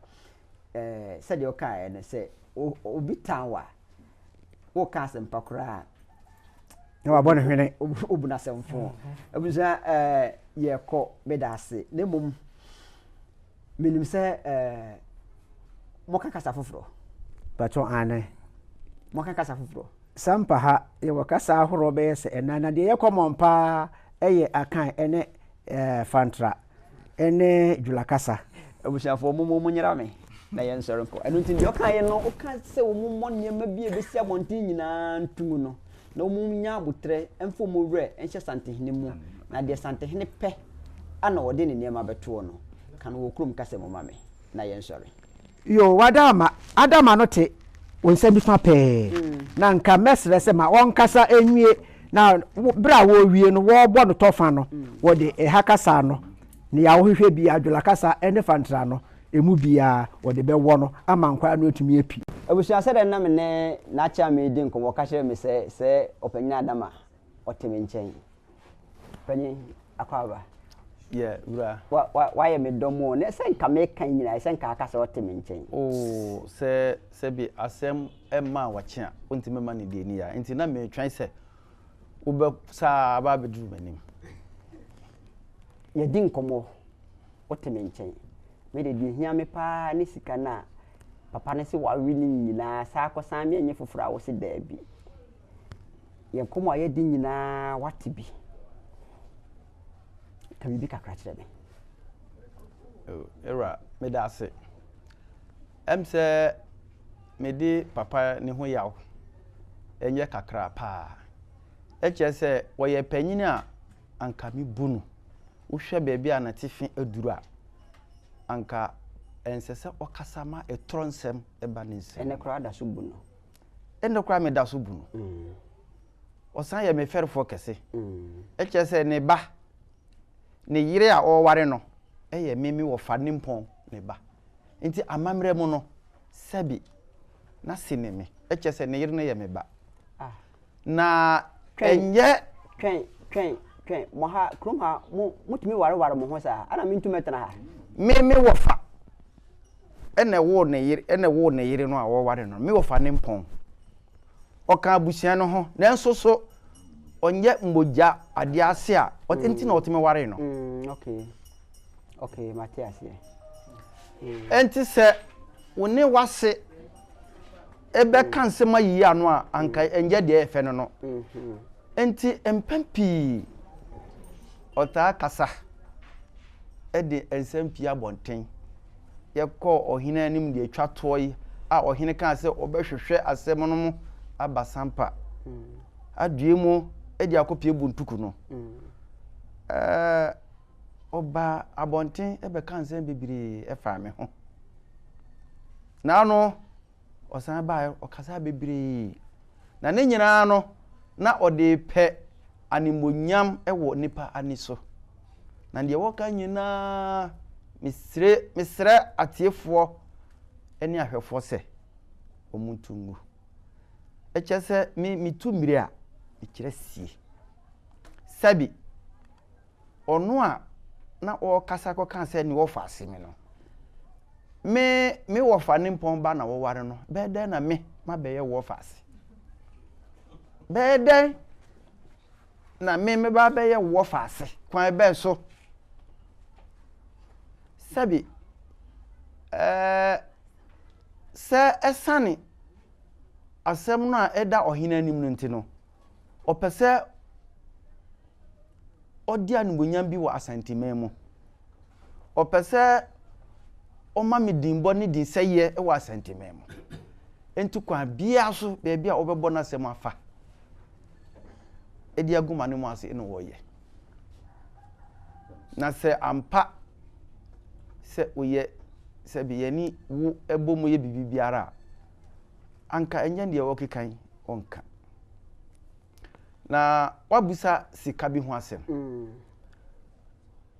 Ɛɛ sɛdeɛ ɔkaeɛ no sɛ obi tan wo a, woka asɛmpa koraa a, na wabɔ ne hwene. Obu no asɛmfo. Abusua ɛɛ yɛkɔ meda ase na mmom menim sɛ ɛɛ moka kasa foforɔ. Patro ane. Moka kasa foforɔ. Sampa ha yɛwɔ kasa ahoroɔ bɛyɛ sɛ ɛnan na deɛ ɛyɛ common paa ɛyɛ Akan ɛne ɛɛ Fantra. ne Dwula kasa. Abusuafoɔ mo mo nyera me na yɛn nsɔre nkɔ. Ɛno nti deɛ ɔkaeɛ no ɔka sɛ wɔn mmɔ nneɛma bi a ɛbɛsi abɔnten nyinaa nto mu no na wɔn nya aboterɛ mfa wɔn werɛ nhyɛ Santehene mu na deɛ Santehene pɛ ana ɔde ne nneɛma bɛtoɔ no ka no wɔ kurom kasa mu ma me na yɛn nsɔre. Yoo w'adaama Adama no te wo nsa nifa pɛɛ na nka mɛsrɛ sɛ ma ɔnkasa nwie na berɛ a wɔrewie no wɔrebɔ no tɔfa no wɔde ɛha kasa no nea wohwehwɛ biara dwola kasa ne fantra no ɛmu biara wɔde bɛwɔ no ama nkwadaa no atumi api. Abusua sɛdeɛ na me ne N'Akyea redi nkɔmmɔ ɔka kyerɛɛ me sɛ sɛ ɔpanyin Adama ɔte me nkyɛn. Panyin, akwaaba. Yɛ, wura. Wa, wa, wayɛ me dɔm o. Na sɛ nka meka nyinaa, sɛ nka aka sɛ ɔte me nkyɛn. Oo, sɛ, sɛbi asɛm mmaa wakye a, wontumi mma no deɛ ni ya. Nti na metwɛn sɛ wobɛ saa aba abɛduru m'anim. Yɛdi nkɔmmɔ, wote me nkyɛn. Me de, deɛ hia me paa ne sika no a papa no se wawe ne nyinaa, saa akɔsan me ɛnyɛ foforɔ a wose daabi. Yɛn nkɔmmɔ a yɛadi nyinaa wate bi. Ka biribi kakra kyerɛ me. Ewura, meda ase. Ɛm sɛ mede papa ne ho yaw ɛnyɛ kakra paa. Ɛkyerɛ sɛ ɔyɛ panyin a anka mebu no. Wohwɛ baabi a n'atifi aduru a, anka ɛnsɛ sɛ ɔkasa ma ɛtorɔ nsɛm ba ne nsam. Ɛnnɛ koraa da so bu no. Ɛnnɛ koraa meda so bu no. Ɔsan yɛ me fɛrefoɔ kɛse. Ɛkyerɛ sɛ ne ba, ne yere a ɔreware no yɛ me me wɔfa nimpɔn ne ba. Nti amammerɛ mu no, sɛbi n'ase ne me. Ɛkyerɛ sɛ ne yere no yɛ me ba. Na ɛnyɛ. Twɛn, twɛn, twɛn. Mo ha, kurom ha, mo motumi wareware mo ho saa? Ɛna mentumi tena ha. Me me wɔfa ɛna ɛwoo ne yere ɛna ɛwoo ne yere no a wɔware no me wɔfa ne mpɔn ɔka abusua no ho nanso so ɔnyɛ mogya adeɛ ase a mm. nti na ɔtumi ware no. Mm, okay okay mate aseɛ. Mm. Ɛnti sɛ wo ne wase ɛbɛka mm. nsɛm ayiyi ano a anka mm. ɛnyɛ deɛ ɛfɛ no no. Mm-hmm. Nti mpɛn pii ɔtaa kasa de nsɛm pii abɔnten. Yɛkɔɔ ɔhene anim deɛ atwa toɔ yi a ɔhene kaa sɛ ɔbɛhwehwɛ asɛm no mu aba Sampa adue mu de akɔpie Buntuku no. Ɛɛ ɔbaa abɔnten bɛka nsɛm bebree faa me ho. Naano Ɔsan baeɛ, ɔkasaa bebree. Na ne nyinaa no, na ɔde repɛ animuonyam wɔ nnipa ani so. Na deɛ wɔka nyinaa, mesrɛ, mesrɛ atiefoɔ ne ahwɛfoɔ sɛ wɔntu ngu. Ɛkyerɛ sɛ me metu mmire a, mekyerɛ sie. Sɛbi ɔno a na ɔrekasa kɔka sɛ ne wɔfa ase me no, me me wɔfa ne mpɔn ba na wɔware no, bɛyɛ dɛn na me mabɛyɛ wɔfa ase? Bɛyɛ dɛn na me mɛba abɛyɛ wɔfa ase? Kwan bɛn so? Sɛbi ɛɛ sɛ ɛsane asɛm no a ɛda ɔhene anim no nti no, ɔpɛ sɛ ɔde animuonyam bi wɔ Asanteman mu. Ɔpɛ sɛ ɔma me dinbɔ ne dinsɛeɛ wɔ Asanteman mu. Nti kwan biara so, baabi a wɔbɛbɔ n'asɛm afa de agu ma ne mu ase na wɔyɛ. Na sɛ ampa sɛ woyɛ sɛ bi yɛne wo bɔ mu yɛ biribi biara a, anka ɛnyɛ deɛ wɔkeka yi ɔnka. Na wabisa sika bi ho asɛm. Mm.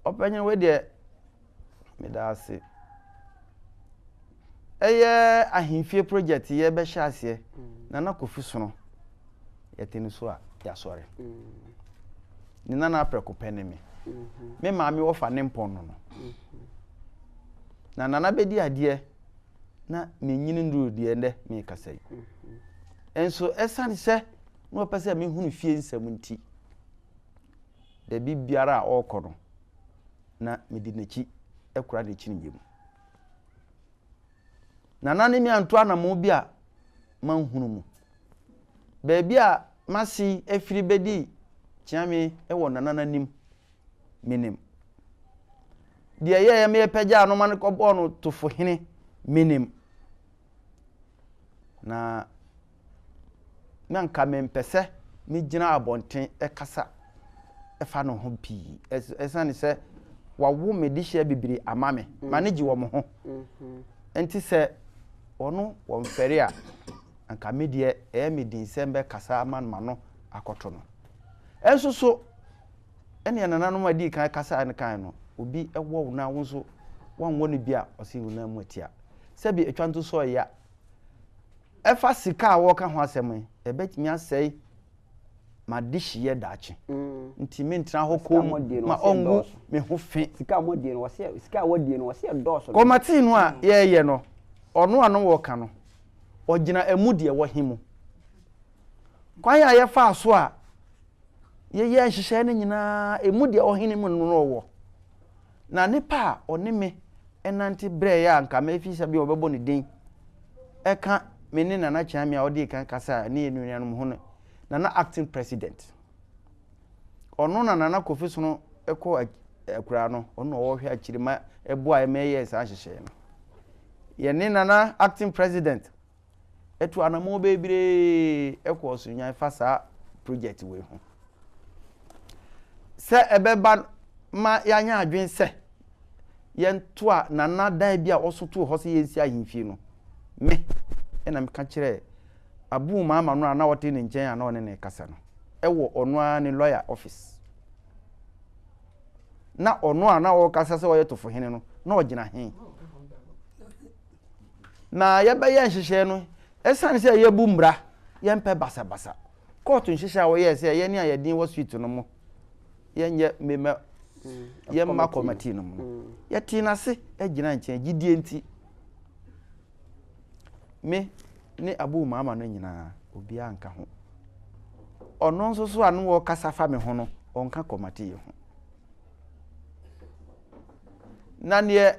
Ɔpanyin wei deɛ meda ase. Ɛyɛ ahemfie project yɛ bɛhyɛ aseɛ. Mm. Nana Kofi Sono yɛte ne so a yɛasɔre. Mm. Ne nana aprɛko pɛ ne me. Mm-hmm. Me maame wɔfa ne mpɔn no no. Mm-hmm. Na nana bɛdi adeɛ na mennyini nnuruu deɛ nnɛ merekasa yi. Nso ɛsiane sɛ na ɔpɛ sɛ mehunu fie nsɛm nti, baabi biara a ɔrekɔ no, na medi n'akyi kura n'akyinnyɛ mu. Nana ne me anto anammɔn bi a manhunu mu. Baabi a m'ase afiri bɛdi kyeame wɔ Nana no anim menim. Deɛ ɛyɛeɛ ma yɛpagyaa no ma no kɔbɔɔ no tofohene, menim. Na na nka mempɛ sɛ megyina abɔnten kasa fa ne ho pii ɛsiane sɛ wawo me dehyeɛ bebree ama me ma ne gye wɔn ho nti sɛ ɔno wɔmfɛre a anka me deɛ ɛyɛ me den sɛ mbɛkasa ama no ma no akɔto no ɛnso so Ɛnneɛ nananom a ɛdii kan kasaeɛ no kaeɛ no, obi wɔ wo na wo nso woanwɔ no bi a, ɔse wo nan mu atia. Sɛbi atwa nto so ɔya. Ɛfa sika a wɔreka ho asɛm yi, ɛbɛtumi asɛe m'adehyeɛ daakye. Mm. Nti mentena hɔ komm ma ɔngu me ho fe. Sika a wɔadie no, wɔse sika a wɔadie no, wɔse ɛdɔɔso. Kɔmatii no a yɛreyɛ no, ɔno a no wɔreka no, ɔgyina ɛmu deɛ wɔ he mu? Kwan a yɛfaa so a yɛyɛɛ nhyehyɛe no nyinaa, emu deɛ ɔhene mu no na ɔwɔ. Na nipa a ɔne me nante brɛeɛ a anka mefi sɛ bi ɔbɛbɔ ne din ɛka me ne Nana Kyeame a ɔdii kan kasa ne yɛn nuanom ho no, Nana acting president. Ɔno na Nana Kofi Sono kɔ akuraa no, ɔno na ɔhwɛ akyiri ma ɛboaeɛ ma yɛyɛɛ saa nhyehyɛe no. Yɛne Nana acting president tu anamɔn bebree kɔ Ɔsonyan fa saa project wei ho. Sɛ ɛbɛba ma yɛanya adwene sɛ yɛntoa Nana dan bi a ɔso too hɔ sɛ yɛnsi ahemfie no, me na meka kyerɛɛ Abu Maama no a na ɔte ne nkyɛn a na ɔne ne kasa no, ɛwɔ ɔno ara ne lawyer office. Na ɔno a na ɔrekasa sɛ ɔyɛ tofohene no, na ɔgyina he? Na yɛbɛyɛ nhyehyɛe no, esiane sɛ yebu mmara, yɛmpɛ basabasa. Kɔɔto nhyehyɛe a wɔyɛe sɛ yɛne a yɛn din wɔ suite no mu yɛnyɛ mmema yɛmma kɔmatii no mu no, yɛtee no ase gyinaa nkyɛn gyidie nti. Me ne Abu Maama no nyinaa, obiara nka ho. Ɔno nso so a ne wɔkasa fa me ho no, ɔnka kɔmatii ho. Na neɛ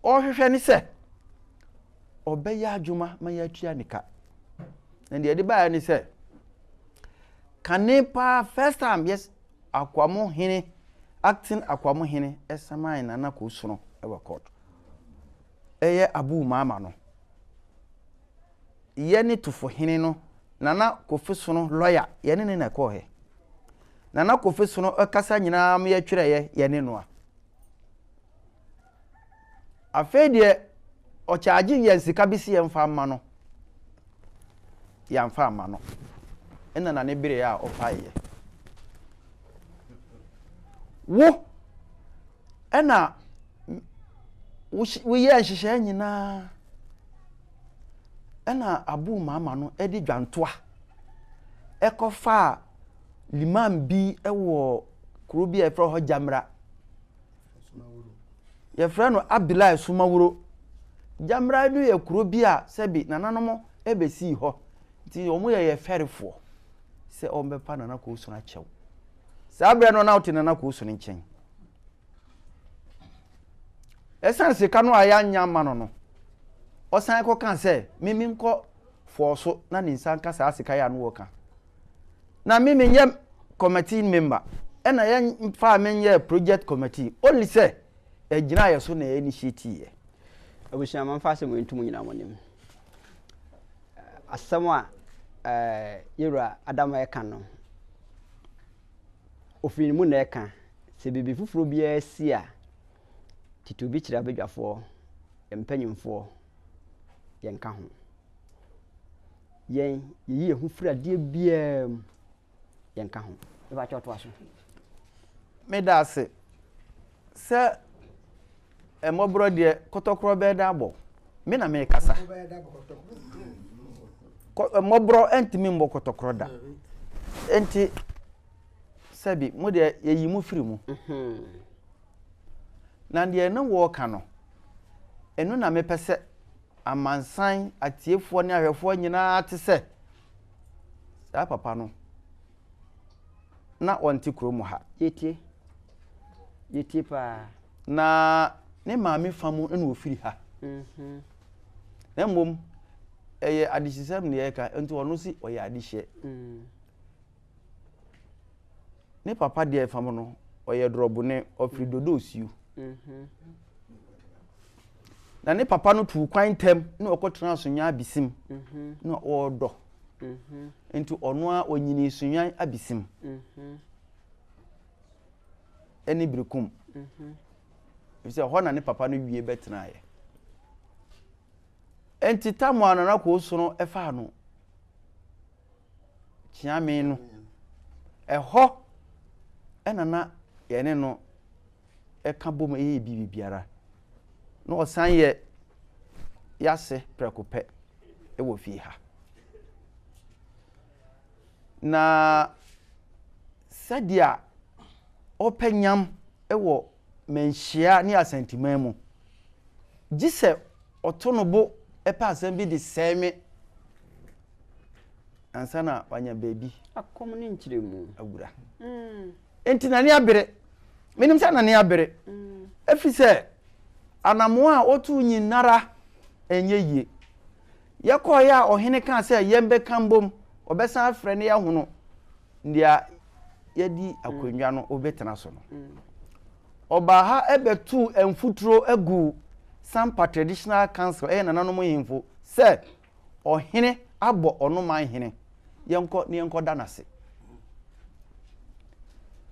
ɔrehwehwɛ ne sɛ ɔbɛyɛ adwuma ma yɛatua ne ka. Na deɛ ɛde baeɛ ne sɛ, kane paa first time yes Akwamo hene acting Akwamo hene ɛsaman Nana Kosono ɛwɔ court ɛyɛ Abu Maama no yɛ ne Tofo hene no Nana Kofi Sono lawyer yɛne ne na ɛkɔɔ hɛ Nana Kofi Sono ɛkasa nyinaa mo yɛtwerɛeɛ yɛne no a Afei deɛ ɔkyaagye yɛn sika bi sɛ yɛmfa mma no. Yɛamfa amma no. Ɛna na ne bereɛ a ɔpaeɛ. Wo ɛna woyɛɛ nhyehyɛɛ nyinaa. Ɛna Abu Maama no de dwantoa kɔfaa liman bi wɔ kuro bi a yɛfrɛ hɔ Gyamra. Yɛfrɛ no Abdullahi Sumaworo. Gyamra no yɛ kuro bi a sɛbi nananom bɛsii hɔ nti wɔn yɛ yɛ fɛrefoɔ sɛ wɔbɛpa Nana Kooson akyɛw. Saa berɛ no na wote Nana Kooson nkyɛn. Ɛsiane sika no a yɛannya amma no no, ɔsan kɔkaa sɛ me menkɔ fɔɔ so na ne nsa nka saa sika yi a no wɔka. Na me menyɛ committee member, ɛna yɛmfaa me nyɛɛ project committee, only sɛ ɛgyinaa yɛ so na yɛ initiate yɛ. Abusua momfa asɛm wei nto mo nyinaa mo anim. Asɛm a yɛwura Adam ɛka no, ofiri ne mu na ɛka. Sɛ biribi foforɔ biara si a, tete obi kyerɛ abadwafoɔ, yɛn mpanimfoɔ, yɛnka ho. Yɛn, yɛyi yɛn ho firi adeɛ biara mu, yɛnka ho. Mepa kyɛw toa so. Meda ase sɛ mmɔborɔ deɛ kɔtɔkorɔ bɛyɛ dɛ abɔ. Me na mekasa. Mmɔborɔ ntumi mmɔ kɔtɔkorɔ da. Enti sɛbi mo deɛ yɛyi mo firi mu. Na deɛ ne wɔreka no, ɛno na mepɛ sɛ amansan atiefoɔ ne ahwɛfoɔ nyinaa te sɛ saa papa no na ɔnte kurom ha. Yɛtie. Yɛtie paa. Na ne maame fa mu na ɔfiri ha. Na mmom ɛyɛ adehyesɛm na yɛreka nti ɔno si ɔyɛ adehyeɛ. Mm. Ne papa deɛ fam no, ɔyɛ dorɔbone, ɔfiri Dodoosiu. Na ne papa no tuu kwan ntɛm na ɔkɔtenaa Sunyani Abisim na ɔredɔ. Nti ɔno ara ɔnyinii Sunyani Abisim ne Berekum. Efisɛ hɔ na ne papa no wie bɛtenaeɛ. Nti tam a Nana Koosono faa no Kyeame no, ɛhɔ na na yɛne no ka bom yɛ biribiara. Na ɔsan yɛ yɛase prɛko pɛ wɔ fie ha. Na sɛdeɛ ɔpɛ nyam wɔ Manhyia ne Asanteman mu, gye sɛ ɔto no bo pɛ asɛm bi de sɛe me ansa na wanya baabi Akɔm ne nkyerɛmu. awura. Enti n'ani abere. Menim sɛ n'ani abere. Ɛfiri sɛ anamoa a ɔtu nyinara ɛnyɛ yie. Yɛkɔeɛ a ɔhene kaa sɛ yɛmbɛka mbom, ɔbɛsan afrɛ na yɛahono deɛ yɛadi akonnwa no ɔbɛtena so no. Ɔbaa ha bɛtoo mfuturo guu Sampa Traditional Council, ɛyɛ nananom nhemfo, sɛ ɔhene abɔ ɔno man hene, yɛnkɔ na yɛnkɔda no ase.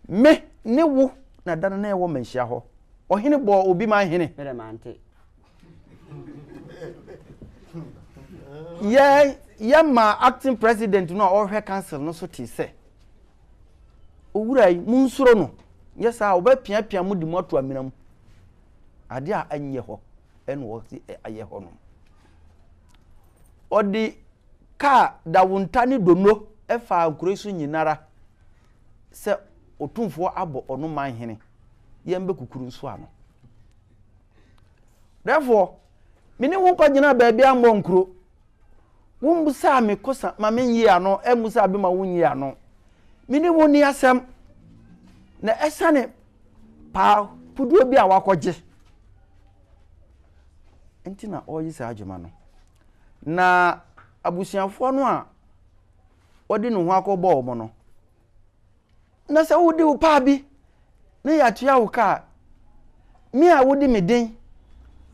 Me ne wo na da no na ɛwɔ manhyia hɔ. Ɔhene bɔɔ obi man hene. Yɛ yɛmaa acting president no a ɔhwɛ council no so tee sɛ Owura yi, monsuro no, nyɛ saa a ɔbɛpiapia mo de mo ato amena mu. Adeɛ a ɛnyɛ hɔ ɛna ɔde ayɛ hɔ nom. Ɔde kaa Dawunta ne Dono faa nkuro yi so nyinara sɛ Otumfoɔ abɔ ɔno man hene, yɛn bɛkukuru nso ano. Therefore, me ne wo nkɔgyina baabi ammɔ nkuro. Wommusaa me kosa ma menyi ano, ɛmmusaa bi ma wonyi ano. Me ne wo nni asɛm. Na ɛsiane paa puduo bi a wakɔgye nti na ɔreyi saa adwuma no. Na abusuafoɔ no a ɔde ne ho akɔbɔ wɔn no, Na sɛ wode wo paa bi na yɛatua wo ka a, me a wode me din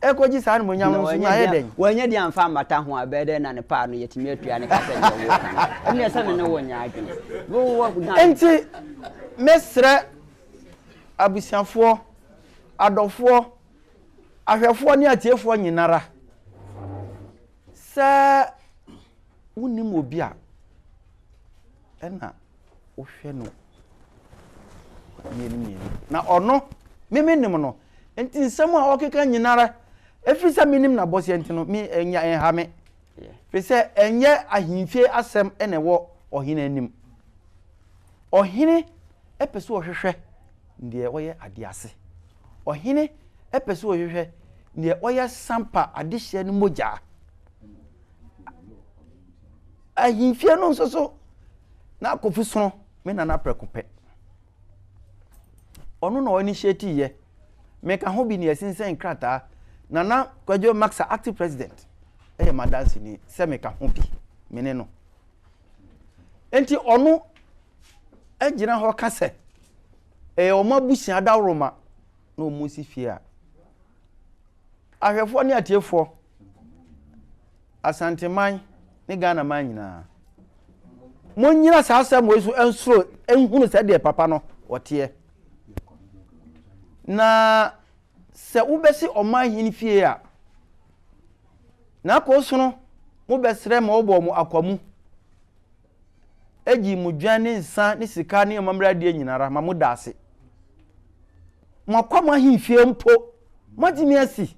rekɔgye saa animuonyam no nso, mayɛ dɛn? Wannya din amfa ammata ho a, ɛbɛyɛ dɛn na ne paa no yɛatumi atua ne ka sɛdeɛ woka no? Ɛnneɛ sɛ me ne wo nyɛ adwene. Wowɔ dan. Enti mesrɛ abusuafoɔ, adɔfoɔ, ahwɛfoɔ ne atiefoɔ nyinara sɛ wonim obi a, ɛna wohwɛ no mmienu mmienu. Na ɔno, me menim no, nti nsɛm a ɔkeka nyinara, ɛfiri sɛ menim n'abɔseɛ nti no, me ɛnya ɛnha me. Firi sɛ ɛnyɛ ahemfie asɛm na ɛwɔ ɔhene anim. Ɔhene pɛ sɛ ɔhwehwɛ deɛ ɔyɛ adeɛ ase. Ɔhene pɛ sɛ ɔhwehwɛ deɛ ɔyɛ sampa adehyeɛ no mogya. Ahemfie no nso so na Kofi sono me nana prɛko pɛ. Ɔno na ɔinitiate yɛ. Meka ho bi ne yɛsensɛn krataa. Nana Kwadwo Maxa active president ɛyɛ m'adanseni sɛ meka ho bi me ne no. Enti ɔno gyina hɔ ka sɛ ɛyɛ wɔn abusua adaworoma na wɔn si fie a. Ahwɛfoɔ ne atiefoɔ, Asanteman ne Ghanaman nyinaa, monyina saa asɛm wei so nsoro nhunu sɛdeɛ papa no ɔteɛ. Na sɛ wobɛsi ɔman hene fie a, na akɔsono mobɛsrɛ ma wɔbɔ mo akwamu, gye mo dwan ne nsa ne sika ne amammerɛ adeɛ nyinara ma mo da ase. Moakɔ mo ahemfie mpo, moatumi asi.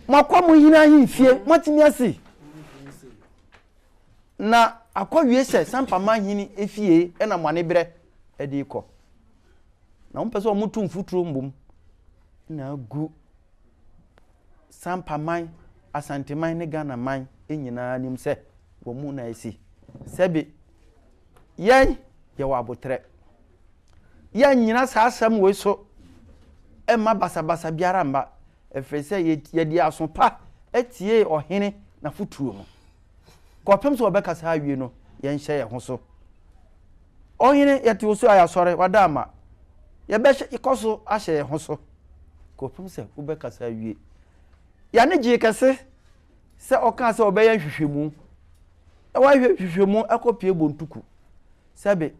Moakɔ mo hene ahemfie, moatumi asi. Na akɔwie sɛ Sampama hene efie na mo aniberɛ de rekɔ. Na wɔpɛ sɛ wɔto mfuturo mmom na agu Sampaman, Asanteman ne Ghanaman nyinaa anim sɛ wɔn mu na asi. Sɛbe yɛn yɛwɔ aboterɛ. Yɛnnyina saa asɛm wei so mma basabasa biara mma, ɛfiri sɛ yɛde aso pa tiee ɔhene n'afotuo no. Kɔpem sɛ ɔbɛkasa awie no, yɛnhyɛ yɛn ho so. Ɔhene, yɛte wo so a yɛasɔre, wada ama. Yɛbɛhyɛ kɔ so ahyɛ yɛn ho so kɔpem sɛ wobɛkasa awie. Yɛn gyee kɛse sɛ ɔkaa sɛ ɔbɛyɛ nhwehwɛmu. Na wahwɛ nhwehwɛmu akɔpie Bontuku. Sɛbe,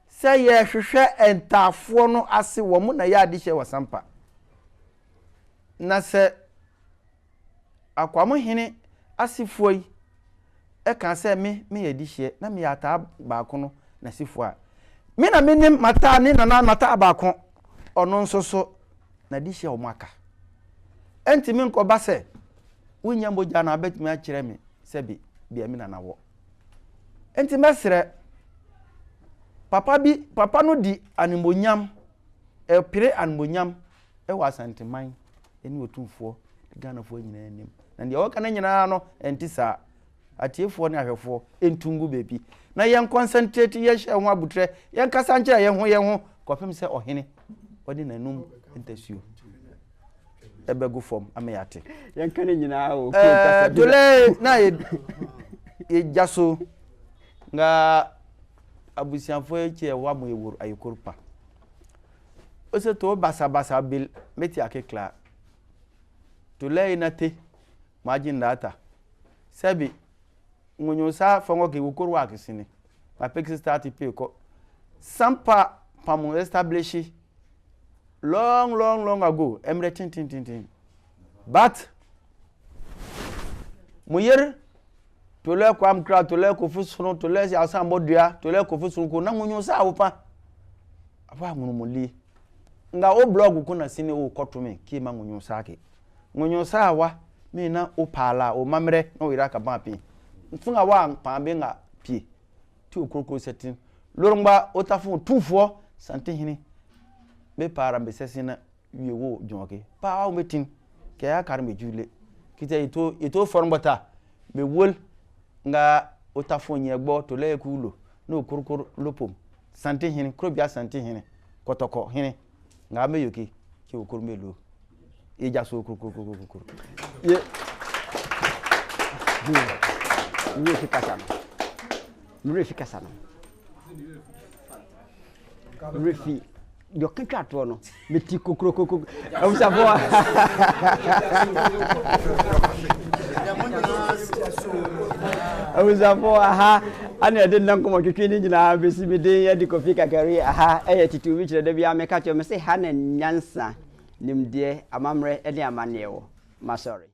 sɛ yɛhwehwɛ ntaafoɔ no ase, wɔn na ɛyɛ adehyɛ wɔ Sampa. Na sɛ Akwamuhene asefoɔ yi kaa sɛ me meyɛ adehyeɛ na meyɛ ataa baako no n'asefoɔ a, me na menim mataa ne nana mataa baako, ɔno nso so n'adehyeɛ a wɔaka. Ɛntumi nkɔba sɛ wonnya mogya na abɛtumi akyerɛ me sɛ be bea me nana wɔ. Enti mɛsrɛ, papa bi, papa no di animuonyam, ɛpere animuonyam wɔ Asanteman ne Otumfoɔ ne Ghanafoɔ nyinaa anim. Na deɛ ɔka no nyinaa no, ɛnte saa. Atiefoɔ ne ahwɛfoɔ ntu ngu baabi na yɛn concentrate, yɛnhyɛ yɛn ho abotrɛ, yɛnkasa nkyerɛ yɛn ho yɛn ho kɔpem sɛ ɔhene ɔde n'anum ntasuo ɛbɛgu fam ama yɛate. Yɛnka ne nyinaa wɔ kurom kasa bi. Tole na yɛgya so nga abusuafoɔ akyi ɛwɔ mo yɛwɔ ayekoro pa. Ose to basabasa bil meti akekla to lɛyi na te majin data sɛbi ŋunyu sa fɔŋɔ ke wukor wa kisini ma pekisi start pe ko sampa pamu establish long long long ago emre tin tin tin tin but mu yer to lɛ kwam kra to lɛ kofi sunu to lɛ si asan bɔ dua to lɛ kofi sunu ko na ŋunyu sa wopa Afa ŋunu mo li. Nga o blog ko na sini o kɔto me ki ma ŋunyu sake. Ŋunyu sa wa mi na o paala o mamrɛ na o yira ka ban pi. Nfunga wa paan be nga pie ti o krokro sɛtin. Lor ngba o ta fun tunfuɔ santi hini be paara be sɛsin na wie wo jɔnke. Paa wa be tin kɛ ya kar me jule. Kita ito ito fɔr ngba ta be wol nga o ta fun nyɛ gbɔ to lɛ ku lo na o krokro lopom. Sante hene, Korobea Sante hene, Kɔtɔkɔ hene, nga me yoke, ke okoro me lo. Eja so okoro. Ye. Mure fi kasa no. Mure fi kasa no. Mure fi. Deɛ ɔka twa toɔ no meti kokrokoko abusuafoɔ abusuafoɔ aha ana ɛde nna nkɔmɔ twetwe ne nyinaa bɛsi me den yɛde kofi kakari aha ɛyɛ tete obi kyerɛ da biara meka kyerɛ me se ha na nyansa nimdeɛ amammerɛ ne amanneɛ wɔ masɔre.